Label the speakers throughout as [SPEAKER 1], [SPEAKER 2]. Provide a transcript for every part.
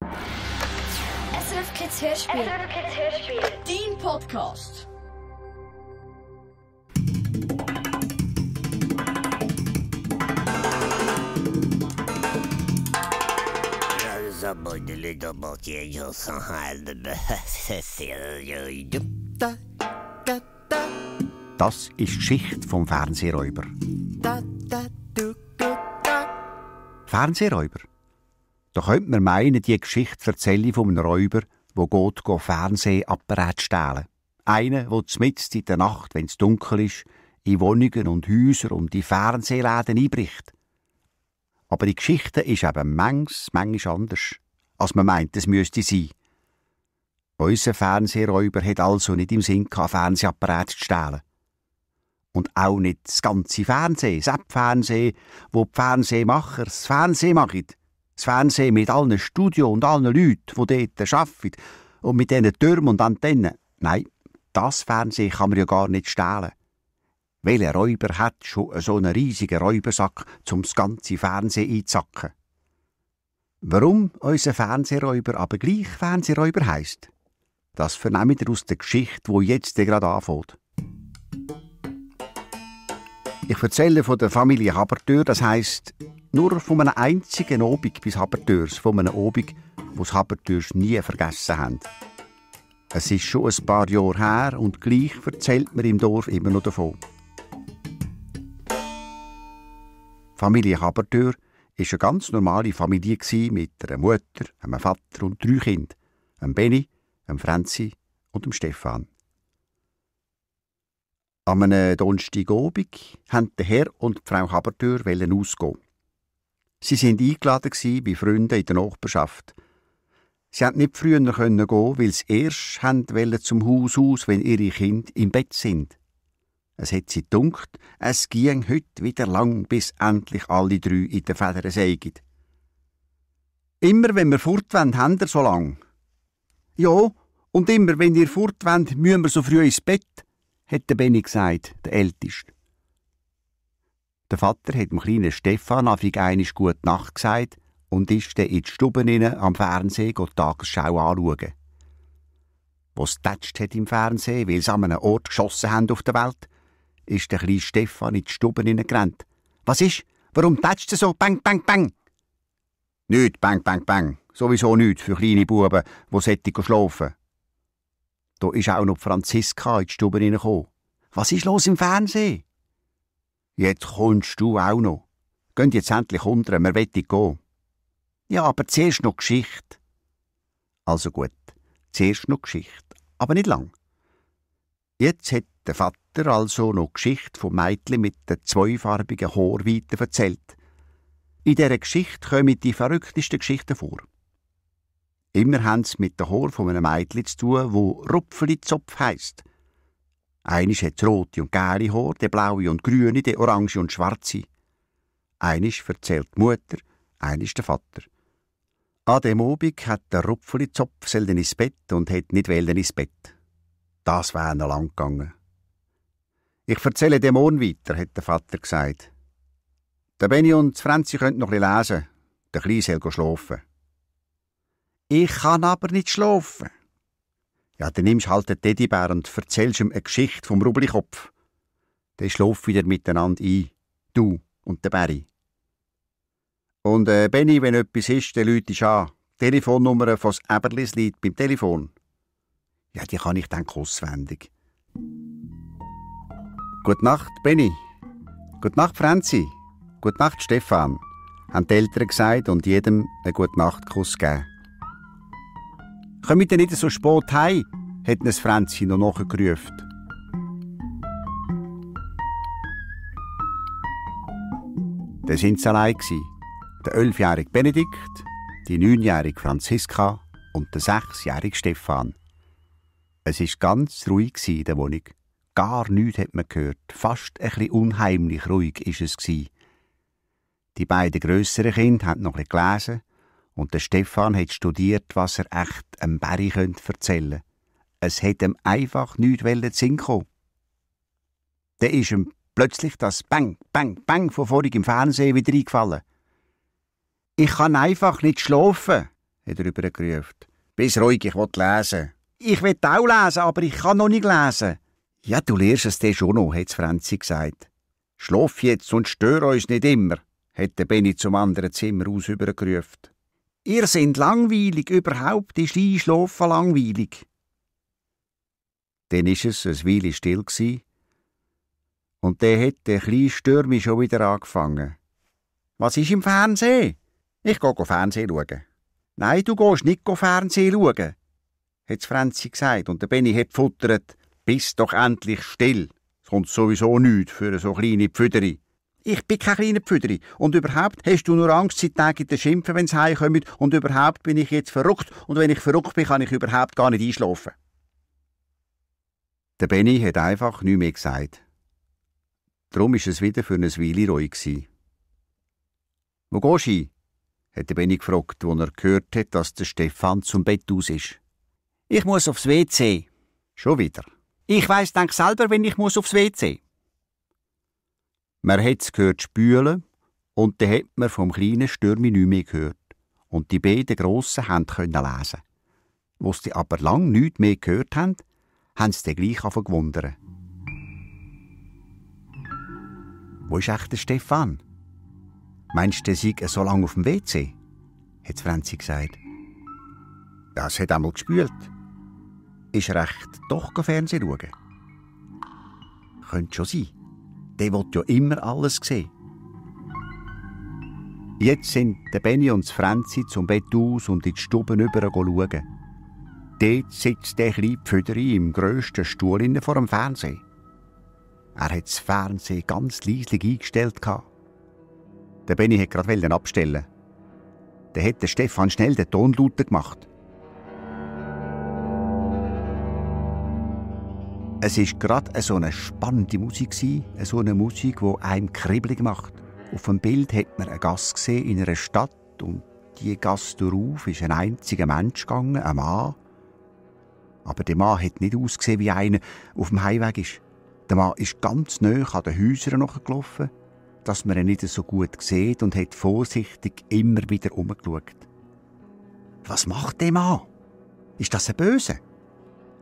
[SPEAKER 1] SRF Kids Hörspiel. SRF Kids Hörspiel. Dein Podcast.
[SPEAKER 2] Das ist die Geschichte vom Fernsehräuber. Fernsehräuber? Da könnte man meinen, die Geschichte erzähle von einem Räuber, der geht Fernsehapparat stehlen. Einer, der mitten in der Nacht, wenn es dunkel ist, in Wohnungen und Häuser und in Fernsehläden einbricht. Aber die Geschichte ist eben manchmal anders, als man meint, es müsste sein. Unser Fernsehräuber hat also nicht im Sinn gehabt, Fernsehapparat zu stehlen. Und auch nicht das ganze Fernsehen, das Fernsehen, wo die Fernsehmacher das Fernsehen machen. Das Fernsehen mit allen Studios und allen Leuten, die dort arbeiten und mit diesen Türmen und Antennen. Nein, das Fernsehen kann man ja gar nicht stehlen. Welcher Räuber hat schon so einen riesigen Räubersack, um das ganze Fernsehen einzusacken? Warum unser Fernsehräuber aber gleich Fernsehräuber heisst, das vernehmt ihr aus der Geschichte, die jetzt gerade anfängt. Ich erzähle von der Familie Habertür, das heisst, nur von einem einzigen Obig bis Habertürs, von einem Obig, wo das Habertürs nie vergessen haben. Es ist schon ein paar Jahre her und gleich erzählt man im Dorf immer noch davon. Die Familie Habertür war eine ganz normale Familie mit einer Mutter, einem Vater und 3 Kindern, einem Benni, einem Franzi und dem Stefan. An einem Donnerstagabend wollten der Herr und die Frau Habertür ausgehen. Sie waren eingeladen bei Freunden in der Nachbarschaft. Sie konnten nicht früher gehen, weil sie erst zum Haus aus, wenn ihre Kinder im Bett sind. Es hat sie gedunkt, es ging heute wieder lang, bis endlich alle 3 in den Federn sägen. Immer wenn wir fort wollen, haben wir so lang. Ja, und immer wenn ihr fort wollt, müssen wir so früh ins Bett, hat der Benni gesagt, der Älteste. Der Vater hat dem kleinen Stefan einmal gute Nacht gesagt und ist dann in die Stube am Fernsehen die Tagesschau anschauen. Wo es tätscht hat im Fernsehen, weil sie an einem Ort geschossen haben auf der Welt, ist der kleine Stefan in die Stube gerannt. Was ist? Warum tätscht er so? Bang, bang, bang! Nicht bang, bang, bang. Sowieso nicht für kleine Buben, die schlafen. Da ist auch noch Franziska in die Stube gekommen. Was ist los im Fernsehen? Jetzt kommst du auch noch. Geht jetzt endlich unter, wir wollen gehen. Ja, aber zuerst noch Geschichte. Also gut, zuerst noch Geschichte, aber nicht lang. Jetzt hat der Vater also noch Geschichte vom Mädchen mit den 2farbigen Haaren weiter erzählt. In dieser Geschichte kommen die verrücktesten Geschichten vor. Immer haben sie mit den Haaren von einem Mädchen zu tun, wo Rupfeli-Zopf heisst. Einisch hat rote und gelbe Haare, der blaue und grüne, der orange und schwarze. Einisch erzählt die Mutter, einisch der Vater. An dem Abend hat der Rupfeli-Zopf ins Bett und hat nicht ins Bett. Das wäre noch lang gegangen. Ich erzähle dem morgen weiter, hat der Vater gesagt. Der Benni und Franzi können noch ein bisschen lesen. Der Kleine soll schlafen. Ich kann aber nicht schlafen. Ja, dann nimmst halt den Teddybär und erzählst ihm eine Geschichte vom Rublikopf. Dann schlaft wieder miteinander ein. Du und der Berri. Und Benni, wenn etwas ist, dann läutest du an. Die Telefonnummer von Eberlis liegt beim Telefon. Ja, die kann ich dann auswendig. Gute Nacht, Benni. Gute Nacht, Franzi. Gute Nacht, Stefan, haben die Eltern gesagt und jedem einen Gute-Nacht-Kuss gegeben. «Kommt ihr nicht so spät heim?» hat es Franzi noch nachgerufen. Dann waren sie allein. Der 11-jährige Benedikt, die 9-jährige Franziska und der 6-jährige Stefan. Es war ganz ruhig in der Wohnung. Gar nichts hat man gehört. Fast ein bisschen unheimlich ruhig war es. Die beiden grösseren Kinder haben noch ein bisschen gelesen und der Stefan hat studiert, was er echt einem Berri erzählen könnte. Es hat ihm einfach nichts in den Sinn gekommen. Dann ist ihm plötzlich das Bang, Bang, Bang von vorhin im Fernsehen wieder eingefallen. «Ich kann einfach nicht schlafen», hat er übergerufen. «Bist ruhig, ich will lesen.» «Ich will auch lesen, aber ich kann noch nicht lesen.» «Ja, du lernst es dann schon noch», hat Franzi gesagt. «Schlaf jetzt und stör uns nicht immer», hat der Benni zum anderen Zimmer aus übergerufen. «Ihr seid langweilig, überhaupt ist Einschlafen langweilig.» Dann war es eine Weile still und dann hat der kleine Stürmi schon wieder angefangen. «Was ist im Fernsehen?» «Ich gehe Fernsehen schauen.» «Nein, du gehst nicht Fernsehen schauen», hat Franzi gesagt, und der Benni hat gefuttert. «Bist doch endlich still. Es kommt sowieso nichts für so kleine Pfüderi.» «Ich bin kein kleiner Pfüderi. Und überhaupt hast du nur Angst, seit Tagen zu schimpfen, wenn sie heimkommen. Und überhaupt bin ich jetzt verrückt. Und wenn ich verrückt bin, kann ich überhaupt gar nicht einschlafen.» Der Benni hat einfach nichts mehr gesagt. Darum war es wieder für eine Weile ruhig. «Wo gehst du hin?» hat der Benni gefragt, als er gehört hat, dass der Stefan zum Bett aus ist. «Ich muss aufs WC.» «Schon wieder?» «Ich weiss, denk selber, wenn ich muss aufs WC.» Man hat es gehört spülen, und dann hat man vom kleinen Stürmi nichts mehr gehört. Und die beiden Grossen konnten lesen. Wo sie aber lang nichts mehr gehört haben sie dann gleich gewundert. «Wo ist echt der Stefan? Meinst du, der sei so lange auf dem WC?» hat Franzi gesagt. «Das hat einmal gespült. Ist er echt doch Fernsehen schauen?» «Könnte schon sein. Der will ja immer alles sehen.» Jetzt sind der Benni und Franzi zum Bett aus und in die Stube rüber schauen. Dort sitzt der kleine Pfüderi im grössten Stuhl vor dem Fernsehen. Er hat das Fernsehen ganz leislich eingestellt. Der Benni wollte gerade abstellen. Dann hat der Stefan schnell den Ton lauter gemacht. Es war gerade so eine spannende Musik, so eine Musik, die einem kribbelig macht. Auf dem Bild hat man eine Gasse gesehen in einer Stadt, und diese Gasse darauf ist ein einziger Mensch gegangen, ein Mann. Aber der Mann hat nicht ausgesehen wie einer, der auf dem Heimweg ist. Der Mann ist ganz nahe an den Häusern gelaufen, dass man ihn nicht so gut sieht, und hat vorsichtig immer wieder umgeschaut. «Was macht der Mann? Ist das ein Böse?»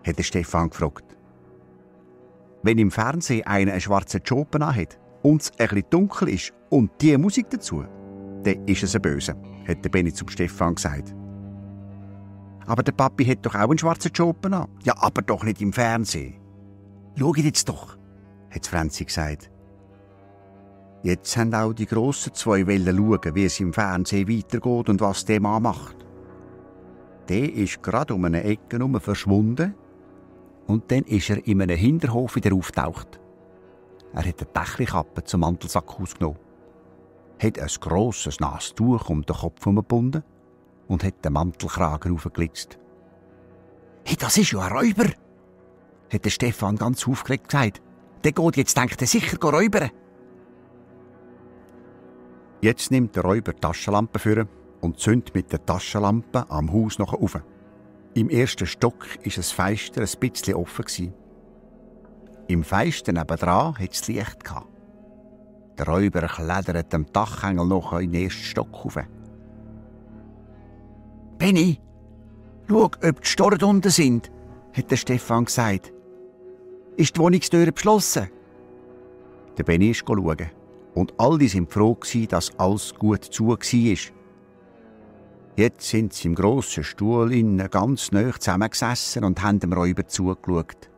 [SPEAKER 2] hat der Stefan gefragt. «Wenn im Fernsehen einer einen schwarzen Job anhat und es ein bisschen dunkel ist und die Musik dazu, dann ist es ein Böse», hat der Benni zum Stefan gesagt. «Aber der Papi hat doch auch einen schwarzen Job an.» «Ja, aber doch nicht im Fernsehen.» «Schau jetzt doch», hat Franzi gesagt. Jetzt haben auch die grossen zwei schauen, wie es im Fernsehen weitergeht und was der Mann macht. Der ist gerade um eine Ecke herum verschwunden, und dann ist er in einem Hinterhof wieder aufgetaucht. Er hat eine Dächelkappe zum Mantelsack ausgenommen, hat ein grosses nasses Tuch um den Kopf gebunden und hat den Mantelkragen aufgeglitzt. «Hey, das ist ja ein Räuber!» hat der Stefan ganz aufgeregt gesagt. «Der geht jetzt, denkt er, sicher räubern.» Jetzt nimmt der Räuber die Taschenlampe vor und zündet mit der Taschenlampe am Haus noch auf. Im ersten Stock war das Fenster ein bisschen offen. Im Fenster nebendran hat es Licht gehabt. Der Räuber klettert am Dachhängel noch in den ersten Stock rauf. «Benni, schau, ob die Storren unten sind», hat der Stefan gesagt. «Ist die Wohnungstür beschlossen?» Der Benni ist schauen. Und alle waren froh, dass alles gut zu war. Jetzt sind sie im grossen Stuhl innen ganz nahe zusammengesessen und haben dem Räuber zugeschaut.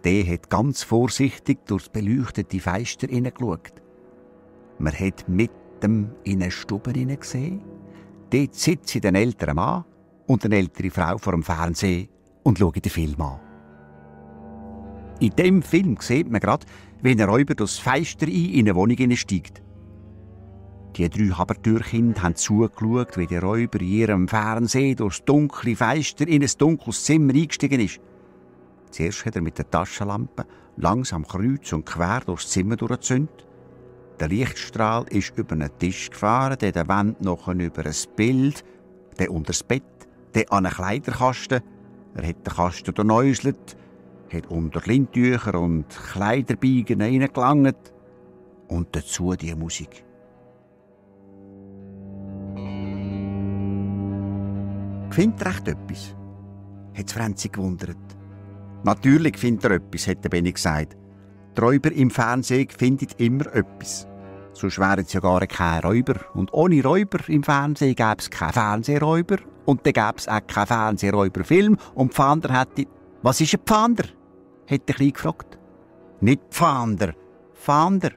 [SPEAKER 2] Der hat ganz vorsichtig durchs beleuchtete Fenster hineingeschaut. Man hat mit dem in eine Stube hineingesehen. Dort sitzen ein älterer Mann und eine ältere Frau vor dem Fernsehen und schauen den Film an. In diesem Film sieht man gerade, wie ein Räuber durchs Fenster in eine Wohnung hineinsteigt. Die 3 Habertürkinder haben zugeschaut, wie der Räuber in ihrem Fernsehen durchs dunkle Fenster in ein dunkles Zimmer eingestiegen ist. Zuerst hat er mit der Taschenlampe langsam kreuz und quer durchs Zimmer durchgezündet. Der Lichtstrahl ist über einen Tisch gefahren, dann der Wand noch über ein Bild, dann unter das Bett, dann an einen Kleiderkasten. Er hat den Kasten durchnäuselt, hat unter Lindtücher und Kleiderbeigen reingelangt und dazu die Musik. Findet er echt etwas? Hat Franzi gewundert. Natürlich findet er etwas, hat der Benni gesagt. Die Räuber im Fernsehen finden immer etwas. Sonst wären es ja gar keine Räuber. Und ohne Räuber im Fernsehen gäbe es keine Fernsehräuber. Und dann gäbe es auch keinen Fernsehräuberfilm. Und Pfander hätte... Was ist ein Pfander? Hat der Kleine gefragt. Nicht Pfander. Pfander.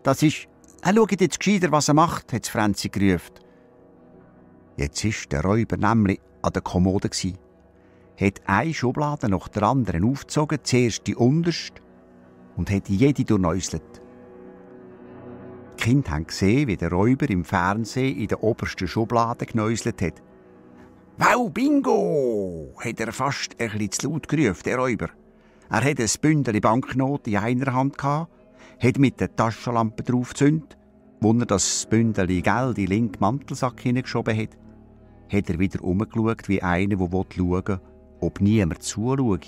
[SPEAKER 2] Das ist... Schaut jetzt gescheiter, was er macht, hat Franzi gerufen. Jetzt war der Räuber nämlich an der Kommode. Hat eine Schublade nach der anderen aufgezogen, zuerst die unterste, und hat jede durchnäuselt. Die Kinder haben gesehen, wie der Räuber im Fernsehen in der obersten Schublade genäuselt hat. «Wow, Bingo!» hat er fast ein bisschen zu laut gerufen, der Räuber. Er hatte ein Bündel Banknoten in einer Hand, hat mit der Taschenlampe drauf gezündet. Als er das Bündel Geld in den linken Mantelsack hineingeschoben hat er wieder umgeschaut wie einer, der schauen will, ob niemand zuschaue.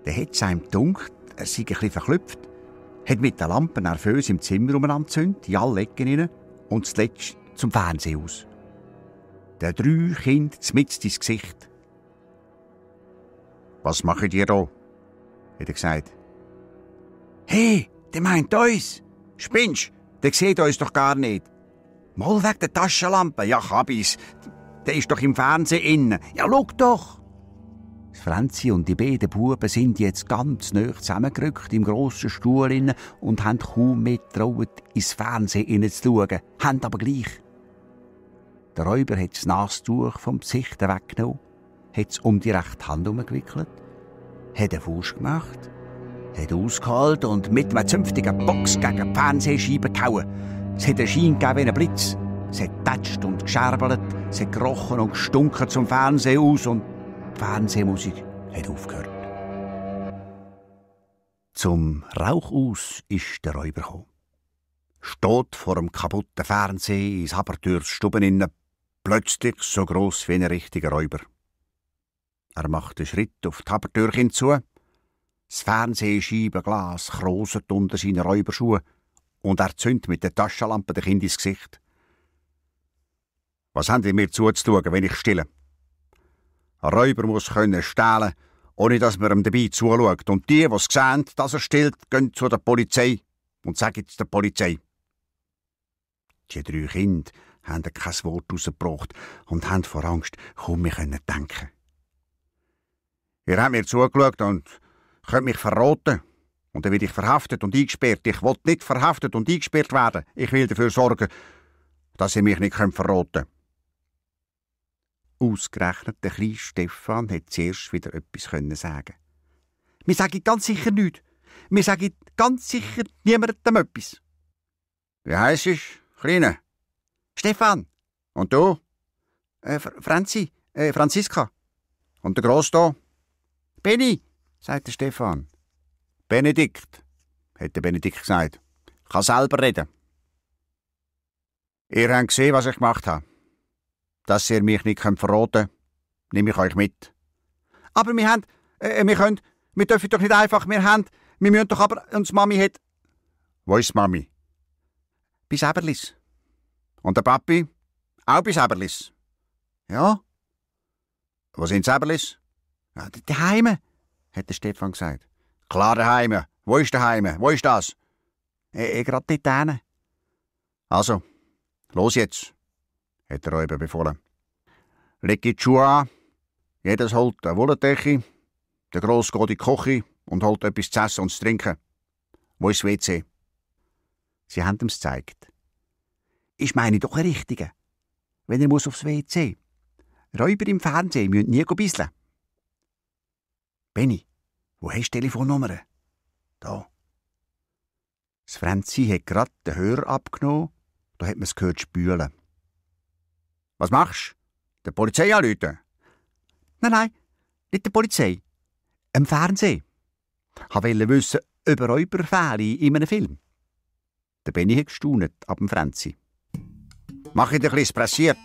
[SPEAKER 2] Dann hat es ihm gedacht, er sei ein bisschen verklüpft, hat mit den Lampen nervös im Zimmer umeinander in alle Ecken hinein und zuletzt zum Fernsehen aus. Den 3 Kindern mitten ins Gesicht. «Was macht ihr da?» hat er gesagt. «Hey, der meint uns! Spinnst? Der sieht uns doch gar nicht!» «Mal weg der Taschenlampe!» «Ja, Kabis, der ist doch im Fernsehen innen!» «Ja, schau doch!» Franzi und die beiden Buben sind jetzt ganz nahe zusammengerückt im grossen Stuhl innen und haben kaum mehr getraut, ins Fernsehen hineinzuschauen, haben aber gleich. Der Räuber hat das Nastuch vom Gesicht weggenommen, hat es um die rechte Hand herumgewickelt, hat einen Fuß gemacht, hat ausgeholt und mit einem zünftigen Box gegen die Fernsehscheibe gehauen. Es hat einen Schein gegeben wie ein Blitz. Es hat getatscht und gescherbelt, es hat gerochen und gestunken zum Fernsehen aus und die Fernsehmusik hat aufgehört. Zum Rauch aus ist der Räuber gekommen. Steht vor dem kaputten Fernseher ins Habertürs Stuben innen, plötzlich so gross wie ein richtiger Räuber. Er macht einen Schritt auf die Habertür hinzu. Das Fernsehscheibenglas kroset unter seinen Räuberschuhen und er zündet mit der Taschenlampe dem Kind ins Gesicht. «Was haben die mir zuzuschauen, wenn ich stille? Ein Räuber muss können stehlen, ohne dass man ihm dabei zuschaut. Und die es sehen, dass er stillt, gehen zu der Polizei und sagen es der Polizei.» Die 3 Kinder haben kein Wort rausgebracht und haben vor Angst kaum mehr denken. «Ihr habt mir zugeschaut und könnt mich verraten. Und dann werde ich verhaftet und eingesperrt. Ich will nicht verhaftet und eingesperrt werden. Ich will dafür sorgen, dass ihr mich nicht verraten könnt.» Ausgerechnet der kleine Stefan hat zuerst wieder etwas sagen. «Wir sagen ganz sicher nichts. Wir sagen ganz sicher niemandem etwas.» «Wie heisst es, Kleine?» «Stefan.» «Und du?» Franziska.» «Und der Gross da?» «Benni», sagt der Stefan. «Benedikt», hat der Benedikt gesagt. «Ich kann selber reden.» «Ihr habt gesehen, was ich gemacht habe. Dass ihr mich nicht verraten könnt, nehme ich euch mit.» «Aber wir dürfen doch nicht einfach, wir müssen doch aber, uns Mami hat...» «Wo ist Mami?» «Bei Säberlis.» «Und der Papi?» «Auch bei Säberlis.» «Ja.» «Wo sind Säberlis?» «Ja, daheim», hat der Stefan gesagt. «Klar daheim. Wo ist daheim? Wo ist das?» «Gerade dort hinten.» «Also, los jetzt», hat der Räuber befohlen. «Leg die Schuhe an. Jedes holt eine Wolldecke. Der Gross geht in die Küche und holt etwas zu essen und zu trinken. Wo ist das WC?» Sie haben ihm es gezeigt. «Ich meine doch ein Richtiger. Wenn er muss aufs WC. Räuber im Fernsehen müssen nie bisseln.» «Benni, wo hast du Telefonnummer?» «Da.» Das Franzi hat gerade den Hörer abgenommen, da hat man es gehört spülen. «Was machst du? Der Polizei anrufen?» Nein, nicht der Polizei. Im Fernsehen. Ich wollte wissen, ob Räuberfälle in einem Film. Der Benni hat gestaunt ab dem Franzi. «Mach ich dir ein bisschen pressiert.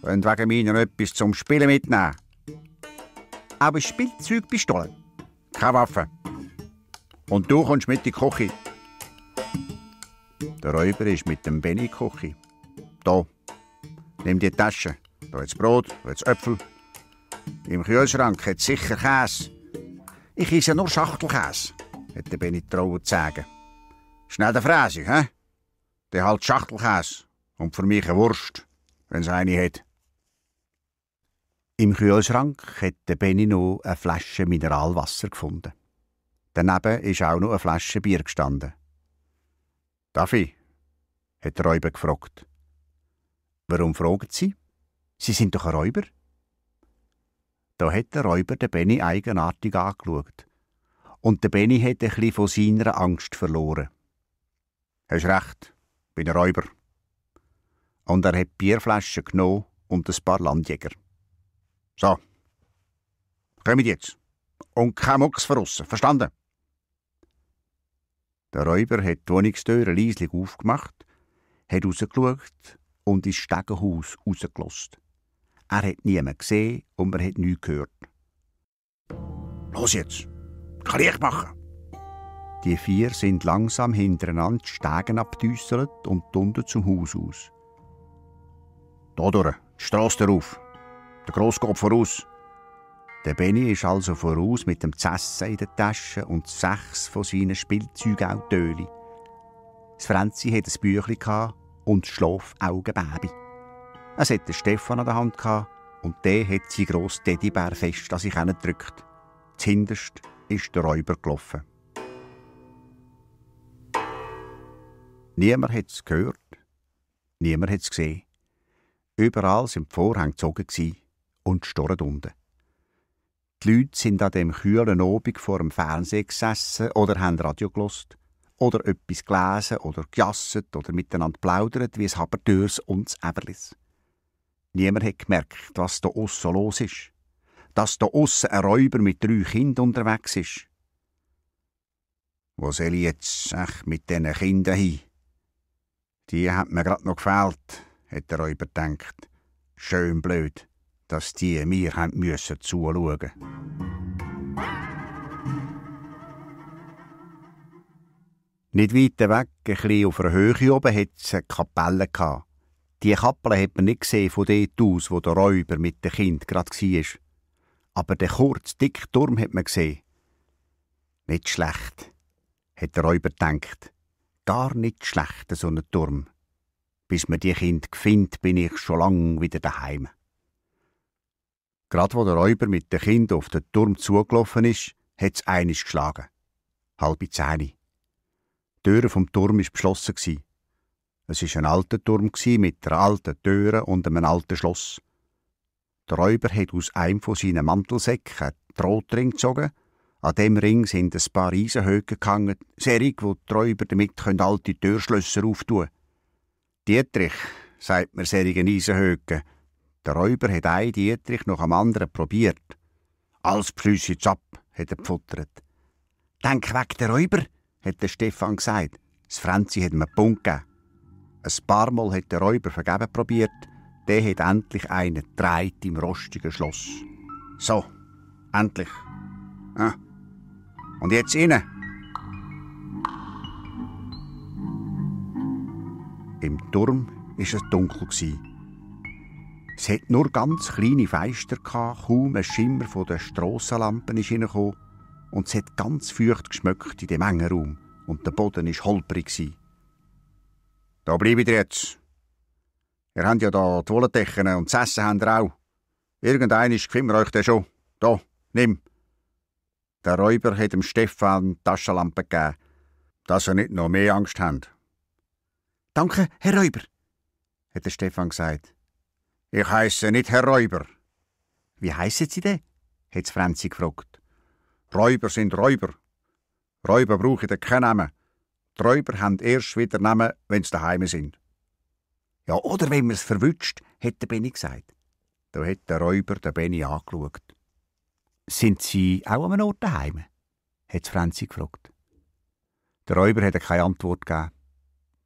[SPEAKER 2] Und wegen mir noch etwas zum Spielen mitnehmen.» «Aber Spielzeugpistole?» «Keine Waffe. Und du kommst mit in die Küche.» Der Räuber ist mit dem Benni in die Küche. «Da, nimm die Tasche. Da hat's Brot, da hat's Äpfel. Im Kühlschrank hat's sicher Käse. Ich esse ja nur Schachtelkäse, hat der Benni getraut zu sagen. Schnell der Fräse, hä? Der halt Schachtelkäse. Und für mich eine Wurst, wenn's eine hat. Im Kühlschrank hat der Benni noch eine Flasche Mineralwasser gefunden. Daneben ist auch noch eine Flasche Bier gestanden. «Darf ich?» hat der Räuber gefragt. «Warum fragen Sie? Sie sind doch ein Räuber?» Da hat der Räuber den Benni eigenartig angeschaut. Und der Benni hat ein bisschen von seiner Angst verloren. «Hast recht, bin ein Räuber.» Und er hat Bierflaschen genommen und ein paar Landjäger. «So, kommt jetzt. Und kein Mucks voraus, verstanden?» Der Räuber hat die Wohnungstür leislich aufgemacht, hat rausgeschaut und ins Stegenhaus rausgelassen. Er hat niemanden gesehen und man hat nichts gehört. «Los jetzt! Kann ich machen!» Die 4 sind langsam hintereinander die Stegen abgedüsselt und unten zum Haus aus. «Da durch, die Strasse darauf. Der Gross geht voraus.» Der Benni ist also voraus mit dem Zessen in der Tasche und 6 von seinen Spielzeugautöli. Das Franzi hatte ein Büchlein und das Schlafaugenbaby. Es hatte Stefan an der Hand und der hat sein grosses Teddybär fest an sich gedrückt. Zuhinterst ist der Räuber gelaufen. Niemand hat es gehört, niemand hat es gesehen. Überall waren die Vorhänge gezogen und storren unten. Die Leute sind an dem kühlen Abend vor dem Fernseher gesessen oder haben Radio gehört oder etwas gelesen oder gejasset oder miteinander plaudert wie es Haberdörs und das Eberlis. Niemand hat gemerkt, was da aussen los ist. Dass da aussen ein Räuber mit 3 Kindern unterwegs ist. Wo soll ich jetzt mit diesen Kindern hin? Die hat mir grad noch gefehlt, hat der Räuber gedacht. Schön blöd, dass die mir haben müssen zuschauen. Nicht weit weg, ein bisschen auf einer Höhe oben, hatte es eine Kapelle. Die Kapelle hat man nicht gesehen von dort aus, wo der Räuber mit dem Kind gerade war. Aber den kurzen, dicken Turm hat man gesehen. Nicht schlecht, hat der Räuber gedacht. Gar nicht schlecht, so ein Turm. Bis man die Kinder findet, bin ich schon lang wieder daheim. Gerade wo der Räuber mit dem Kind auf den Turm zugelaufen ist, hat es einiges geschlagen. 9:30. Die Tür vom Turm war beschlossen. Es war ein alter Turm mit einer alten Tür und einem alten Schloss. Der Räuber hat aus einem von seinen Mantelsäcken einen Drahtring gezogen. An dem Ring sind ein paar Eisenhöcker gehangen, serig, wo die Räuber damit alte Türschlösser auftun können. «Dietrich», sagt mir serigen Eisenhöcker. Der Räuber hat einen Dietrich nach dem anderen probiert. «Alles beschliess jetzt ab», hat er gefuttert. «Denk weg, der Räuber», hat der Stefan gesagt. Das Franzi hat ihm einen Punkt gegeben. Ein paar Mal hat der Räuber vergeben probiert. Der hat endlich einen gedreht im rostigen Schloss. «So, endlich. Ah. Und jetzt innen.» Im Turm war es dunkel. Es hatte nur ganz kleine Fenster, kaum ein Schimmer von den Strassenlampen ist hineingekommen und es hat ganz feucht geschmeckt in dem engen Raum und der Boden war holprig. «Da bleibt ihr jetzt. Ihr habt ja da die Wollendecken und das Essen habt ihr auch. Irgendeinisch gefällt mir euch das schon. Da, nimm.» Der Räuber hat dem Stefan die Taschenlampe gegeben, dass er nicht noch mehr Angst hat. «Danke, Herr Räuber», hat der Stefan gesagt. «Ich heisse nicht Herr Räuber.» «Wie heissen Sie denn?» hat Franzi gefragt. «Räuber sind Räuber. Räuber brauchen keinen Namen. Die Räuber haben erst wieder Namen, wenn sie daheim sind.» «Ja, oder wenn man es verwünscht», hat der Benni gesagt. Da hat der Räuber den Benni angeschaut. «Sind Sie auch an einem Ort daheim?» hat Franzi gefragt. Der Räuber hat keine Antwort gegeben.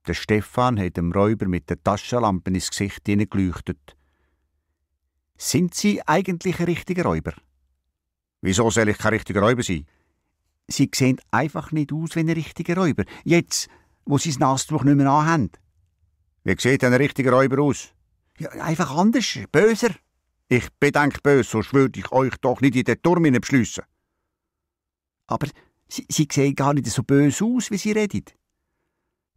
[SPEAKER 2] Der Stefan hat dem Räuber mit der Taschenlampe ins Gesicht hineingeleuchtet. «Sind Sie eigentlich ein richtiger Räuber?» «Wieso soll ich kein richtiger Räuber sein?» «Sie sehen einfach nicht aus wie ein richtiger Räuber, jetzt, wo Sie das Nastuch nicht mehr anhaben.» «Wie sieht ein richtiger Räuber aus?» Ja, einfach anders, böser. Ich bedenke böse, sonst würde ich euch doch nicht in den Turm beschliessen. Aber sie sehen gar nicht so böse aus, wie sie reden.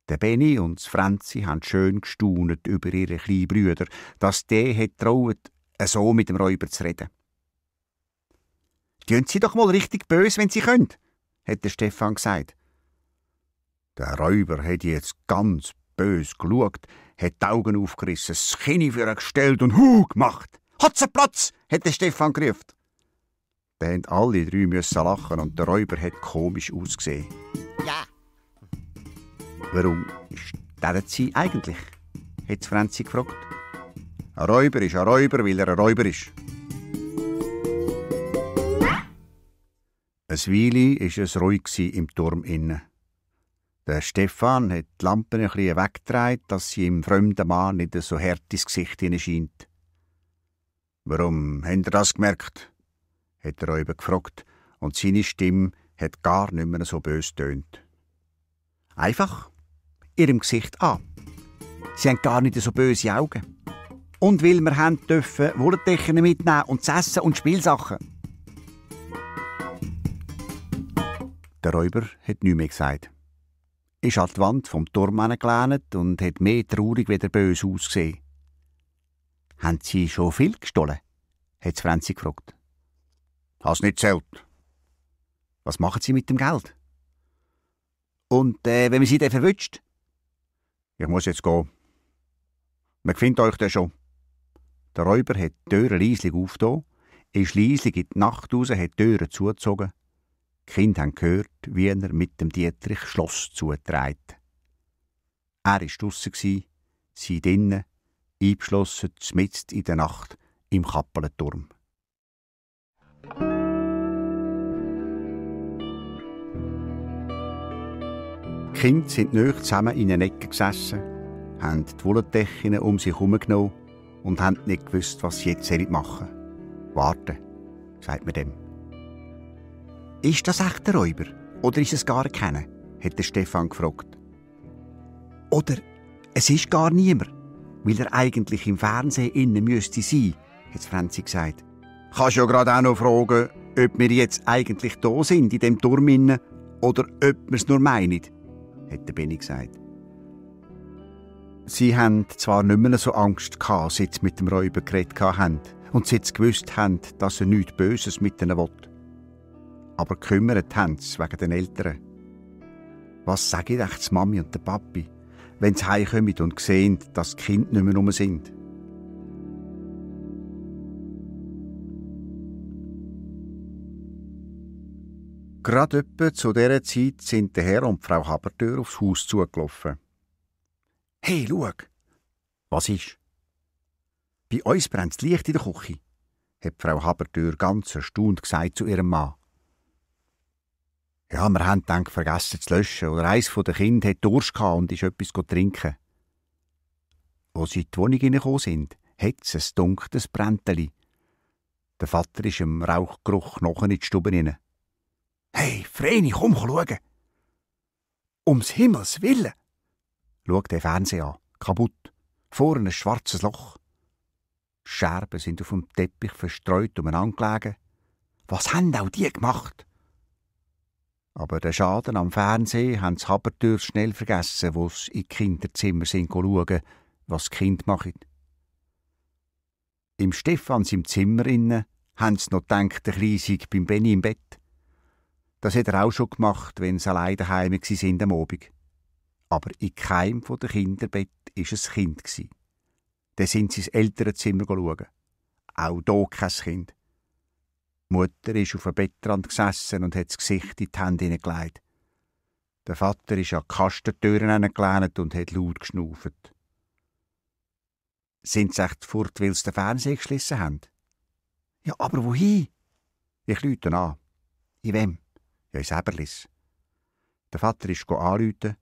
[SPEAKER 2] Der Benni und das Franzi haben schön gestaunet über ihre kleinen Brüder, dass der traut, so mit dem Räuber zu reden. «Tun Sie doch mal richtig böse, wenn Sie können», hat der Stefan gesagt. Der Räuber hat jetzt ganz böse geschaut, hat die Augen aufgerissen, das Kinn für ihn gestellt und gemacht. «Hotzenplatz!» hat der Stefan gerufen. Da mussten alle drei lachen und der Räuber hat komisch ausgesehen.
[SPEAKER 3] Ja.
[SPEAKER 2] «Warum stellen Sie eigentlich?» hat Franzi gefragt. «Ein Räuber ist ein Räuber, weil er ein Räuber ist.» Ein Weile war es ruhig im Turm innen. Der Stefan hat die Lampe ein bisschen weggedreht, dass sie im fremden Mann nicht so hart ins Gesicht hineinscheint. «Warum habt ihr das gemerkt?» hat der Räuber gefragt, und seine Stimme hat gar nicht mehr so böse tönt. «Einfach ihrem Gesicht an. Sie haben gar nicht so böse Augen. Und weil wir haben dürfen Wolldecken mitnehmen und zu essen und Spielsachen.» Der Räuber hat nichts mehr gesagt. Er ist an die Wand vom Turm gelehnt und hat mehr traurig wie böse ausgesehen. «Haben Sie schon viel gestohlen?» hat Franzi gefragt. «Hast nicht zählt.» «Was machen Sie mit dem Geld?» «Und wenn man Sie dann verwünscht?» «Ich muss jetzt gehen. Man findet euch dann schon.» Der Räuber hat die Türe leislich aufgetan, ist leislich in die Nacht raus, hat die Türe zugezogen. Die Kinder haben gehört, wie er mit dem Dietrich Schloss zutreibt. Er war draussen, sie drinnen, eingeschlossen, mitten in der Nacht im Kappelenturm. Die Kinder sind nahe zusammen in einer Ecke gesessen, haben die Wolldecken um sich herumgenommen und haben nicht gewusst, was sie jetzt machen sollen. «Warten», sagt man dem. «Ist das echt der Räuber? Oder ist es gar keiner?» hat der Stefan gefragt. «Oder es ist gar niemand, weil er eigentlich im Fernsehen innen müsste sein», hat Franzi gesagt. «Kannst ja gerade auch noch fragen, ob wir jetzt eigentlich da sind, in dem Turm innen, oder ob wir es nur meinen», hat der Benni gesagt. Sie haben zwar nicht mehr so Angst gehabt, seit sie mit dem Räuber geredet haben und seit sie gewusst haben, dass er nichts Böses mit ihnen will. Aber gekümmert haben sie wegen den Eltern. Was sagen echt die Mami und der Papi, wenn sie heimkommen und sehen, dass die Kinder nicht mehr rum sind? Gerade etwa zu dieser Zeit sind der Herr und die Frau Habertür aufs Haus zugelaufen. «Hey, schau!» «Was ist?» «Bei uns brennt das Licht in der Küche», hat Frau Habertür ganz erstaunt gesagt zu ihrem Mann. «Ja, wir haben gedacht, vergessen zu löschen, oder eins der Kinder hat Durst gehabt und ist etwas trinken.» Als sie in die Wohnung hineingekommen sind, hat es ein dunkles Brändeli. Der Vater ist im Rauchgeruch noch in die Stube hinein. «Hey, Vreni, komm schauen!» «Ums Himmels Willen!» «Schau den Fernseher an, kaputt, vorne ein schwarzes Loch. Scherben sind auf dem Teppich verstreut umeinander gelegen. Was haben auch die gemacht?» Aber den Schaden am Fernsehen haben die Habertür schnell vergessen, wo sie in die Kinderzimmer sind schauen, was die Kinder machen. Im Stefans im Zimmer innen haben sie noch gedacht, der Kleine sei beim Benni im Bett. Das hat er auch schon gemacht, wenn sie allein daheim waren am Abend. Aber in keinem der Kinderbett war ein Kind. Dann sind sie ins Elternzimmer schauen. Auch hier kein Kind. Die Mutter ist auf dem Bettrand gesessen und hat das Gesicht in die Hände hineingelegt. Der Vater ist an die Kastentüren hineingelehnt und hat laut geschnauft. «Sind sie echt fort, weil sie den Fernseher geschlossen haben?» «Ja, aber wohin?» «Ich rufe an.» «In wem?» «Ja, in Säberlis.» Der Vater ist anrufen.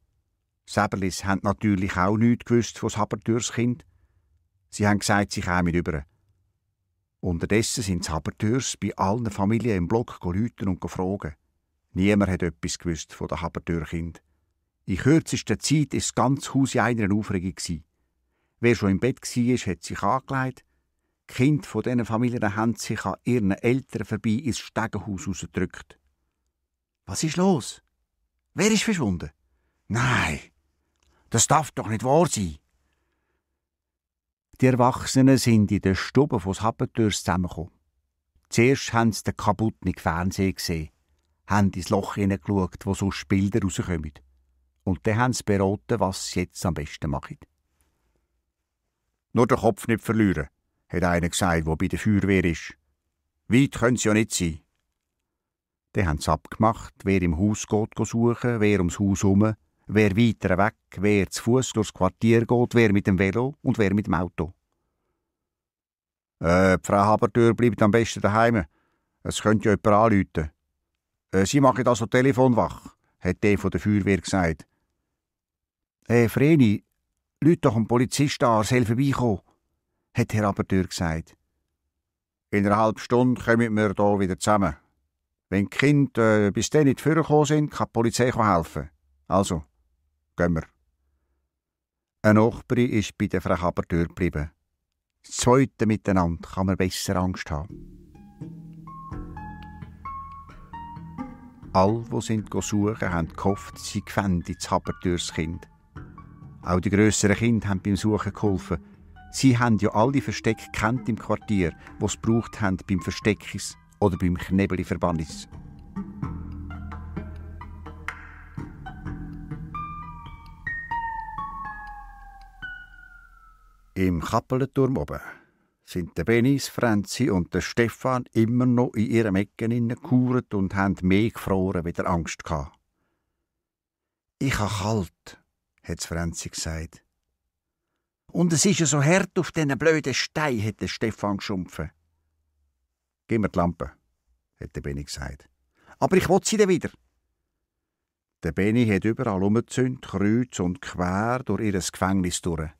[SPEAKER 2] Säberlis haben natürlich auch nichts gewusst von Habertürs Kind. Sie haben gesagt, sie kämen über. Unterdessen sind die Habertürs bei allen Familien im Block rufen und fragen. Niemand hat etwas gewusst von den Habertür-Kind. In kürzester Zeit war das ganze Haus in einer Aufregung. Wer schon im Bett war, hat sich angelegt. Die Kinder von diesen Familien haben sich an ihren Eltern vorbei ins Stegenhaus rausgedrückt. Was ist los? Wer ist verschwunden? Nein, das darf doch nicht wahr sein. Die Erwachsenen sind in der Stube von Habertürs zusammengekommen. Zuerst haben sie den kaputten Fernseher gesehen, haben ins Loch hineingeschaut, wo sonst Bilder rauskommen. Und dann haben sie beraten, was sie jetzt am besten machen. Nur den Kopf nicht verlieren, hat einer gesagt, der bei der Feuerwehr ist. Weit können sie ja nicht sein. Dann haben sie abgemacht, wer im Haus geht suchen, wer ums Haus herum, wer weiter weg, wer zu Fuß durchs Quartier geht, wer mit dem Velo und wer mit dem Auto. Die Frau Habertür bleibt am besten daheim. Es könnte ja jemand anrufen. Sie machen also Telefon wach, hat der von der Feuerwehr gesagt. Vreni, lüt doch einen Polizist an, er soll vorbeikommen, hat Herr Habertür gesagt. In einer halben Stunde kommen wir hier wieder zusammen. Wenn die Kinder bis dann nicht vorgekommen sind, kann die Polizei helfen. Also, gehen wir. Eine Nachbarin ist bei der Frau Habertür geblieben. Das zweite miteinander kann man besser Angst haben. Alle, die suchen, haben gehofft, sie fänden das Habertürs Kind. Auch die grösseren Kinder haben beim Suchen geholfen. Sie haben ja alle Verstecke gekannt im Quartier, die es gebraucht haben beim Versteckis oder beim Knebeli-Verbannis. Im Kappelenturm oben sind der Benis, Franzi und der Stefan immer noch in ihren Ecken gekauert und haben mehr gefroren, wieder Angst gehabt. «Ich habe kalt», hat Franzi gesagt. «Und es ist ja so hart auf diesen blöden Stein», hat der Stefan geschumpfen. «Gib mir die Lampe», hat der Beni gesagt. «Aber ich will sie dann wieder.» Der Beni hat überall umgezündet, kreuz und quer durch ihr Gefängnis durch.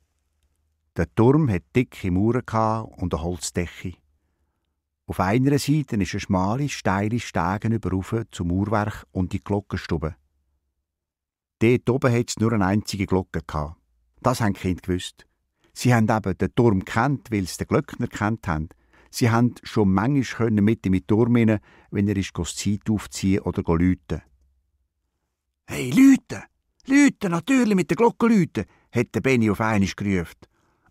[SPEAKER 2] Der Turm hat dicke Mauern und eine Holzdecke. Auf einer Seite ist eine schmale, steile Stege überrauf zum Uhrwerk und die Glockenstube. Dort oben hat es nur eine einzige Glocke gehabt. Das haben die Kinder gewusst. Sie haben eben den Turm gekannt, weil sie den Glöckner gekannt haben. Sie haben schon manchmal mit in den Turm rein, wenn er ist, das Zeit aufziehen oder läuten. «Hey, läuten! Läuten, natürlich mit der Glocke läuten!» hat der Beni auf einmal gerufen.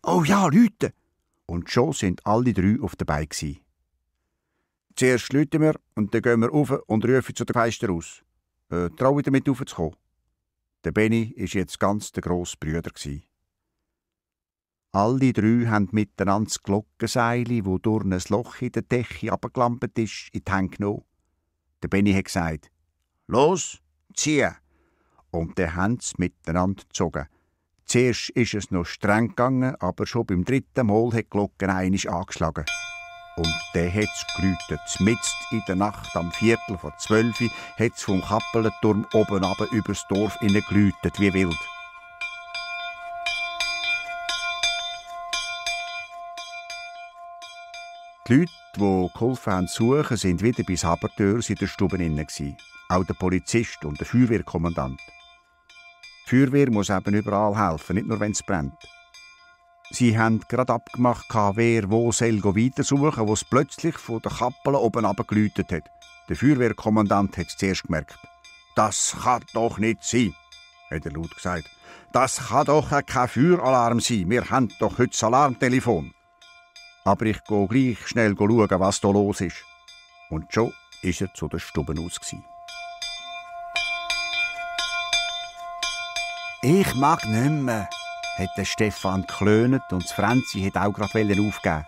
[SPEAKER 2] «Oh ja, läuten!» Und schon sind alle drei auf der Beine gsi. «Zuerst läuten wir und dann gehen wir rauf und rufen zu den Geistern aus. Trau wieder mit raufzukommen.» Der Beni war jetzt ganz der grosse Brüder gsi. Alle drei haben miteinander das Glockenseil, das durch ein Loch in der Decke abgeklampert ist, in die Hände genommen. Der Beni hat gesagt: «Los, zieh!» Und dann haben sie miteinander gezogen. Zuerst ist es noch streng gegangen, aber schon beim dritten Mal hat die Glocke einmal angeschlagen. Und dann hat es geläutet. Mitten in der Nacht, am 11:45, hat es vom Kappelenturm oben runter übers Dorf geläutet, wie wild. Die Leute, die geholfen haben zu suchen, sind wieder bis Habertürs in der Stube inne gsi. Auch der Polizist und der Feuerwehrkommandant. Die Feuerwehr muss eben überall helfen, nicht nur wenn es brennt. Sie haben gerade abgemacht, wer wo weiter suchen, wo es plötzlich von der Kappel oben runtergeläutet hat. Der Feuerwehrkommandant hat es zuerst gemerkt. «Das kann doch nicht sein», hat er laut gesagt. «Das kann doch kein Feueralarm sein. Wir haben doch heute das Alarmtelefon.» «Aber ich gehe gleich schnell schauen, was da los ist.» Und schon ist er zu den Stuben aus. «Ich mag nicht mehr», hat der Stefan geklönt und Franzi hat auch gerade aufgeben.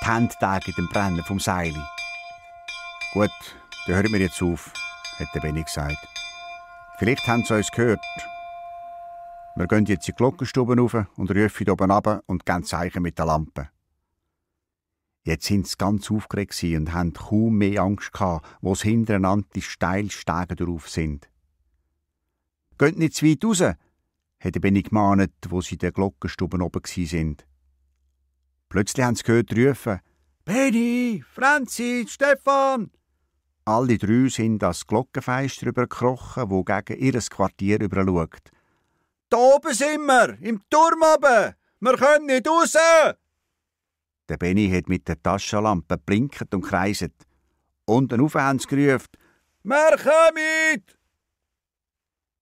[SPEAKER 2] Die Hände in dem Brennen vom Seil. «Gut, dann hören wir jetzt auf», hat der Beni gesagt. «Vielleicht haben sie uns gehört. Wir gehen jetzt in die Glockenstube rauf und rufen oben runter und geben Zeichen mit der Lampe.» Jetzt sind sie ganz aufgeregt und haben kaum mehr Angst gehabt, wo sie hintereinander die steilen Stege drauf sind. «Geht nicht zu weit raus», hat der Beni gemahnt, wo sie in der Glockenstube oben sind. Plötzlich haben sie gehört rufen: «Beni, Franzi, Stefan!» Alle drei sind das Glockenfenster übergekrochen, wo gegen ihr Quartier überschaut. «Da oben sind wir, im Turm oben!»
[SPEAKER 3] Wir können nicht raus!
[SPEAKER 2] Der Benni hat mit der Taschenlampe blinkt und kreiset. Unten rauf haben sie gerufen:
[SPEAKER 3] Wir kommen!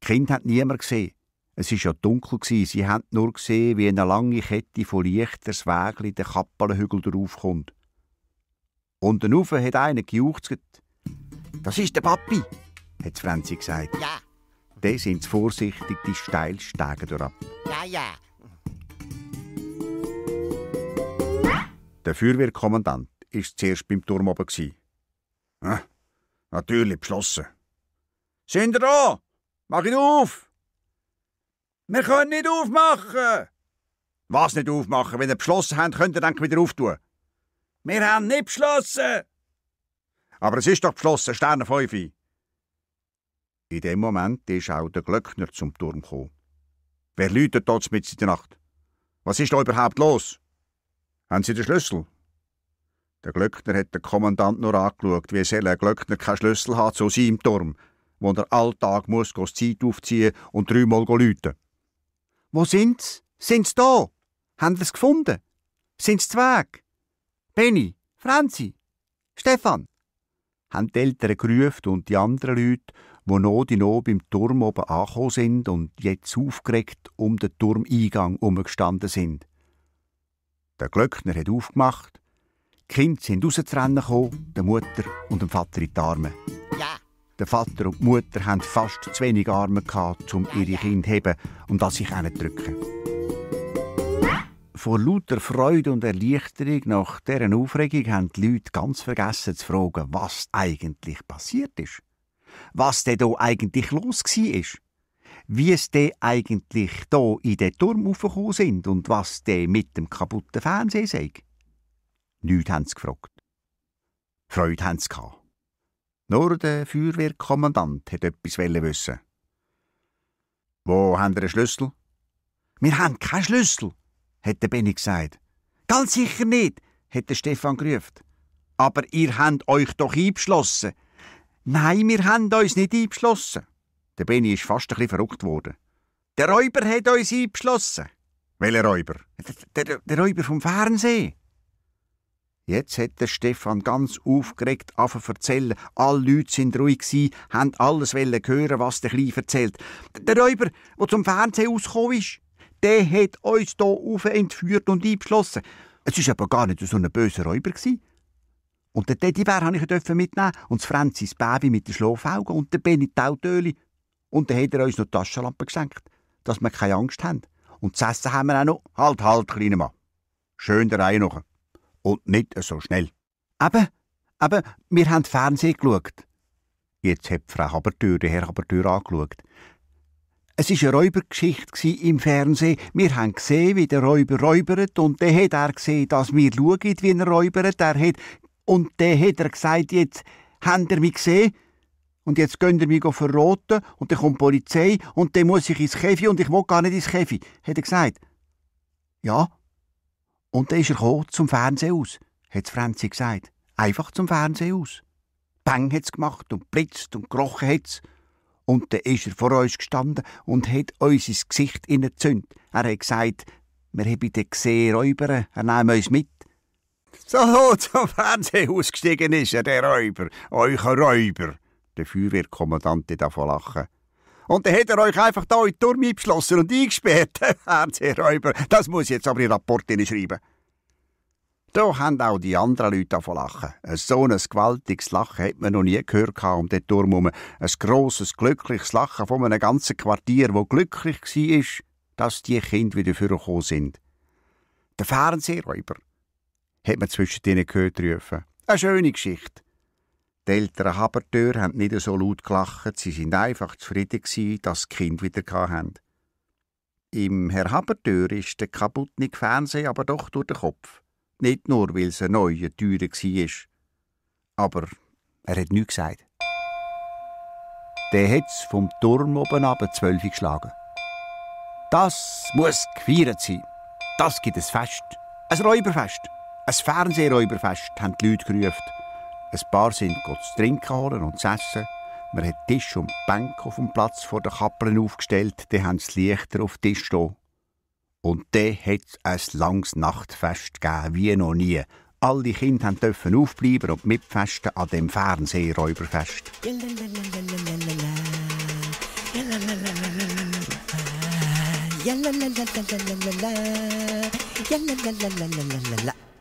[SPEAKER 2] Die Kinder haben niemand gesehen. Es war ja dunkel. Sie haben nur gesehen, wie eine lange Kette von Lichtern das Wägli den Kappelenhügel draufkommt. Unten rauf hat einer gejuchzt. «Das ist der Papi», hat Franzi gesagt.
[SPEAKER 4] Ja.
[SPEAKER 2] Dann sind sie vorsichtig die Steilstege durchab.
[SPEAKER 4] Ja.
[SPEAKER 2] Der Feuerwehrkommandant war zuerst beim Turm oben.
[SPEAKER 3] Natürlich beschlossen. Sind ihr da? Mach ihn auf! Wir können nicht aufmachen!
[SPEAKER 2] Was nicht aufmachen? Wenn ihr beschlossen habt, könnt ihr dann wieder auftun.
[SPEAKER 3] Wir haben nicht beschlossen!
[SPEAKER 2] Aber es ist doch beschlossen, Sterne 5. In dem Moment ist auch der Glöckner zum Turm gekommen. Wer läutet dort mitten in der Nacht? Was ist da überhaupt los? Haben Sie den Schlüssel? Der Glöckner hat den Kommandant nur angeschaut, wie soll ein Glöckner keinen Schlüssel hat zu seinem Turm, wo er alltag muss die Zeit aufziehen und 3-mal läuten. Wo sind sie? Sind sie da? Haben Sie es gefunden? Sind sie zu Weg? Benni, Franzi, Stefan? Haben die Eltern gerufen und die anderen Leute, die noch beim Turm oben angekommen sind und jetzt aufgeregt um den Turmeingang herumgestanden sind. Der Glöckner hat aufgemacht, die Kinder sind rauszurennen gekommen, der Mutter und dem Vater in die Arme.
[SPEAKER 4] Ja.
[SPEAKER 2] Der Vater und die Mutter hatten fast zu wenig Arme gehabt, um ihre Kinder zu heben und an sich drücken. Vor lauter Freude und Erleichterung nach dieser Aufregung haben die Leute ganz vergessen zu fragen, was eigentlich passiert ist. Was denn da eigentlich los war. Wie es denn eigentlich hier in den Turm raufgekommen sind und was denn mit dem kaputten Fernseher sei. Nichts haben sie gefragt. Freude haben sie gehabt. Nur der Feuerwehrkommandant wollte etwas wissen. «Wo haben Sie einen Schlüssel?» «Wir haben keinen Schlüssel», hat der Benni gesagt. «Ganz sicher nicht», hat der Stefan gerufen. «Aber ihr habt euch doch eingeschlossen.» «Nein, wir haben uns nicht eingeschlossen.» Der Benni ist fast ein bisschen verrückt worden. «Der Räuber hat uns eingeschlossen.» «Welcher Räuber?» Der Räuber vom Fernsehen.» Jetzt hat der Stefan ganz aufgeregt angefangen zu erzählen. Alle Leute sind ruhig gsi, haben alles hören, was der Kleine erzählt. Der Räuber, der zum Fernsehen ausgekommen ist, der hat uns hier rauf entführt und eingeschlossen. Es war aber gar nicht so ein böser Räuber gsi. Und den Teddybär durfte ich mitnehmen und das Franzi das Baby mit den Schlafaugen und den Benni die Tautöli. Und dann hat er uns noch die Taschenlampe geschenkt, dass wir keine Angst haben. Und das Essen haben wir auch noch. Halt, kleiner Mann. Schön der Reihe noch. Und nicht so schnell. Aber wir haben Fernsehen geschaut. Jetzt hat Frau Habertür den Herr Habertür angeschaut. Es war eine Räubergeschichte im Fernsehen. Wir haben gesehen, wie der Räuber räubert und dann hat er gesehen, dass wir schauen, wie er räubert. Und dann hat er gesagt, jetzt habt ihr mich gesehen und jetzt könnt ihr mich verraten und dann kommt die Polizei und dann muss ich ins Käfi und ich will gar nicht ins Käfi, hat er gesagt. Ja. Und dann ist er gekommen, zum Fernsehen aus, hat Franzi gesagt. Einfach zum Fernsehen aus. Bang hat es gemacht und blitzt und gerochen hat es. Und dann ist er vor uns gestanden und hat uns ins Gesicht gezündet. Er hat gesagt, wir haben den gesehen, Räuber, er nehme uns mit. So, zum Fernsehen ausgestiegen ist er, der Räuber, euer Räuber. Der Feuerwehrkommandant hat davon lachen. Und dann hat er euch einfach da in den Turm eingeschlossen und eingesperrt. Fernsehräuber, das muss ich jetzt aber in den Rapport schreiben. Da haben auch die anderen Leute davon lachen. So ein gewaltiges Lachen hat man noch nie gehört um den Turm herum. Ein grosses, glückliches Lachen von einem ganzen Quartier, wo glücklich war, dass die Kinder wieder vorgekommen sind. Der Fernsehräuber, hat man zwischen ihnen gehört rufen. Eine schöne Geschichte. Die älteren Habertür haben nicht so laut gelacht, sie sind einfach zufrieden gewesen, dass die Kinder wieder hatten. Im Herr Habertür ist der kaputte Fernseher aber doch durch den Kopf. Nicht nur, weil es ein neuer, teurer war. Aber er hat nichts gesagt. Der hat es vom Turm oben ab 12 geschlagen. Das muss gefeiert sein. Das gibt ein Fest. Ein Räuberfest. Ein Fernsehräuberfest, haben die Leute gerufen. Ein paar sind zu trinken holen und zu essen. Man hat Tisch und Bänke auf dem Platz vor der Kappeln aufgestellt, dann haben sie Lichter auf den Tisch stehen. Und dann hat es ein langes Nachtfest gegeben, wie noch nie. Alle Kinder durften aufbleiben und mitfesten an dem Fernsehräuberfest.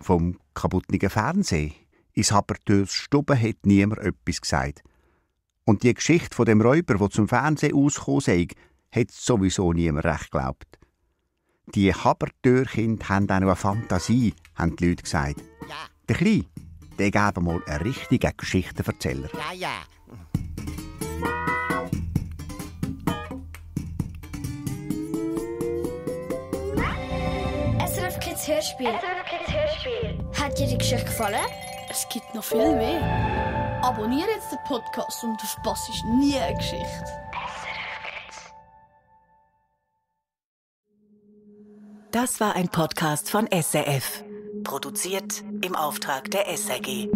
[SPEAKER 2] Vom kaputten Fernsehen ins Habertürs Stube hat niemand etwas gesagt. Und die Geschichte von dem Räuber, der zum Fernsehen ausgekommen sei, hat sowieso niemand recht geglaubt. Die Habertürkinder haben auch noch eine Fantasie, haben die Leute gesagt.
[SPEAKER 4] Ja.
[SPEAKER 2] Der Kleine, der gäbe mal einen richtigen Geschichtenverzähler.
[SPEAKER 4] Ja.
[SPEAKER 1] SRF Kids Hörspiel. Hat dir die Geschichte gefallen?
[SPEAKER 5] Es gibt noch viel mehr. Abonniere jetzt den Podcast und du verpasst nie eine Geschichte.
[SPEAKER 6] Das war ein Podcast von SRF. Produziert im Auftrag der SRG.